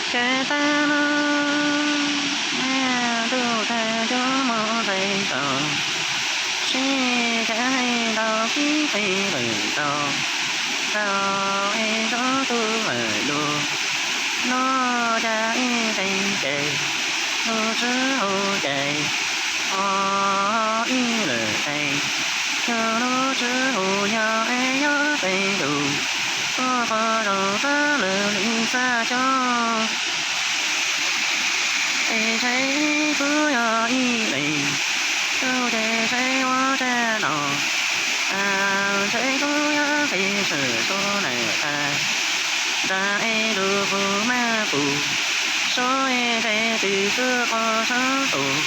Kev tag no, ntuj tag cov mus ntxeev tau, seb kav hais ntau kib qis lawm tau, tau es tsob tu lawm lug, noj cas ib nqe ces lug tsis hu ces, o ib lawm es, yog lug tsis hu yog es yog teev lug, tuaj qhov zoo txawv lawm li xav cov. Es ntshe kuv yog ib leeg, tsuj ces ntshe ua tsav no, a ntshe kuv yog qis swm suav nam tag, nrag es lug pug maj pug, suav es ntshe tws xwb qhov sab tus,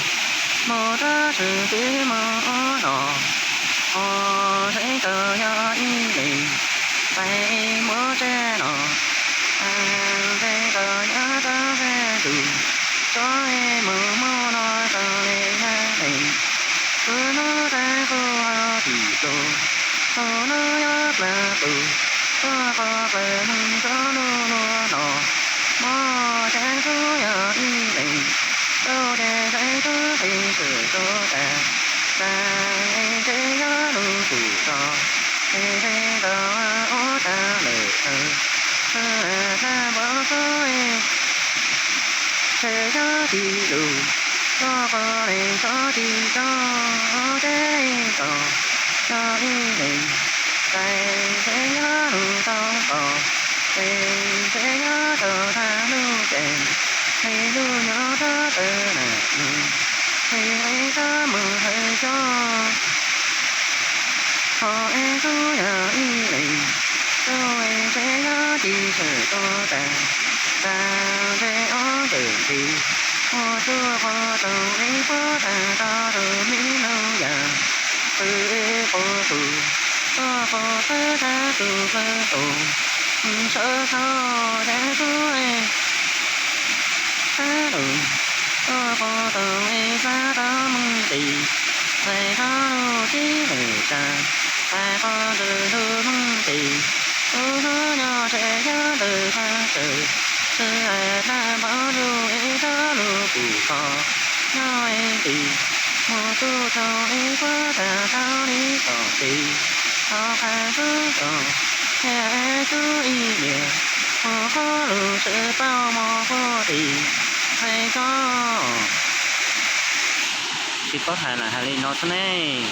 mus rab swm twb mus ob no, o ntshe tau yog ib leeg, pais es muab tsav no, a ntshe tau yog rab sab tus, tsob es mus muaj no tau le yog leeg, kuv hnub tag kuv ho tim tus, kuv hnub yog plaws tus, tuaj qhov plaws neeg tsob lug luag no, mob cas kuv yog ib leeg, tsuj ces ntshe kuv qis swm suav tag, tag es ntshe yog lug pum tso, es ntshe tau ua tag lawm hawm, tag npaum tsuj es ntshe yog tim lug, tsuj qhov leeg tsob tim tsob, ces tau yog ib leeg, txais ntshe yog lug tau tau, es ntshe yog tau tag lug ces, es lug nyob rab tawv nam nug, es es rab mus hawm cov. Ho es kuv yog ib leeg, tsuj es ntshe yog tim swm tuag tag, tag ntshe ob ntawm ntsis, muaj tsuj qhov rooj es puab tag tau rau me lug yam, qw es quav tus, tsuj qhov txawv tag tus plawg tus, sawv txog cas kuv es txawv lug, tsuj qhov rooj es xav tau meej tis, txais tau lug kib lawm tag, txais qhov ntxwg lug meej tis, kuv hnub nyob ntshe yog ntawm qab tsawv, tsis hais tag npaum lug es txawv lug pum kho, nyob es tis, mus tsuj tau es puab tag tau li tom tis, ho qha xub tso, thiaj es kuv ib niam, mus qhov lug sawv paub mob puab tis, txais tso. Tsis paub hais lam hais li no xwb nej.